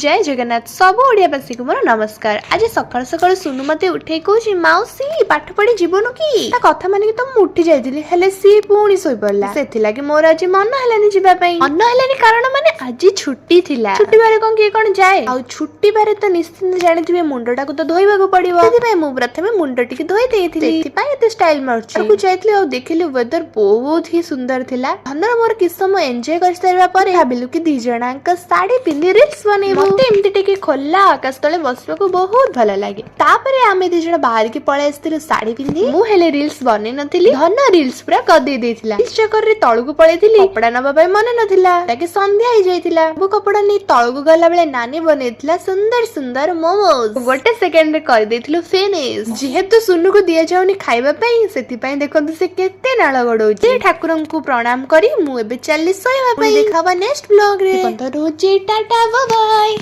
ଜୟ ଜଗନ୍ନାଥ, ସବୁ ଓଡ଼ିଆବାସୀକୁ ମୋର ନମସ୍କାର। ଆଜି ସକାଳୁ ସକାଳୁ ସୁନୁ ମତେ ଉଠେଇ କହୁଛି, "ମାଉସୀ, ପାଠ ପଢି ଯିବୁନୁ କି?" ତା କଥା ମାନିକି ତ ମୁଁ ଉଠି ଯାଇଥିଲି, ହେଲେ ସିଏ ପୁଣି ଶୋଇପଡିଲା। ସେଥିଲାଗି ମୋର ଆଜି ମନ ହେଲାନି ଯିବା ପାଇଁ। ମନ ହେଲାନି କାରଣ ମାନେ ଆଜି ଛୁଟି ଥିଲା। ଛୁଟି ବାର କଣ କିଏ କଣ ଯାଏ? ଆଉ ଛୁଟି ବାର ତ ନିଶ୍ଚିନ୍ତ ଜାଣିଥିବେ, ମୁଣ୍ଡଟାକୁ ତ ଧୋଇବାକୁ ପଡିବ। ସେଥିପାଇଁ ମୁଁ ପ୍ରଥମେ ମୁଣ୍ଡ ଟିକେ ଧୋଇ ଦେଇଥିଲି। ସେଥିପାଇଁ ଏତେ ଷ୍ଟାଇଲ ମାରୁଛି। ଘରକୁ ଯାଇଥିଲି ଆଉ ଦେଖିଲି ୱେଦର ବହୁତ ହି ସୁନ୍ଦର ଥିଲା। ଧନର ମୋର କିଛି ସମୟ ଏନ୍ଜୟ କରିସାରିବା ପରେ ଭାବିଲୁ କି ଦି ଜଣଙ୍କ ଶାଢୀ ପିନ୍ଧି ରିଲ୍ସ ବନେଇବୁ। ମତେ ଏମିତି ଟିକେ ଖୋଲା ଆକାଶ ତଳେ ବସିବାକୁ ବହୁତ ଭଲ ଲାଗେ। ତାପରେ ଆମେ ଦି ଜଣ ବାହାରିକି ପଳେଇ ଆସିଥିଲୁ ଶାଢୀ ପିନ୍ଧି। ମୁଁ ହେଲେ ରିଲ୍ସ ବନେଇ ନଥିଲି, ଧନ ରିଲ୍ସ ପୁରା କରିଦେଇ ଦେଇଥିଲା। ରିଲ୍ସ ଚକରରେ ତଳକୁ ପଳେଇଥିଲି, କପଡା ନବା ପାଇଁ ମନେ ନଥିଲା। ତାକି ସନ୍ଧ୍ୟା ହେଇଯାଇଥିଲା। ସବୁ କପଡା ନେଇ ତଳକୁ ଗଲା ବେଳେ ନାନୀ ବନେଇଥିଲା ସୁନ୍ଦର ସୁନ୍ଦର ମୋମୋଜ। ଗୋଟେ ସେକେଣ୍ଡରେ କରିଦେଇଥିଲୁ ଫିନିଶ। ଯେହେତୁ ସୁନୁକୁ ଦିଆଯାଉନି ଖାଇବା ପାଇଁ, ସେଥିପାଇଁ ଦେଖନ୍ତୁ ସେ କେତେ ନାଳ ଗଡଉଛି। ସେ ଠାକୁରଙ୍କୁ ପ୍ରଣାମ କରି ମୁଁ ଏବେ ଚାଲିଲି ଶୋଇବା ପାଇଁ। ଦେଖା ହବା ନେକ୍ସଟ ବ୍ଲଗ ରେ। ରହୁଛି, ଟାଟା, ବାଇ।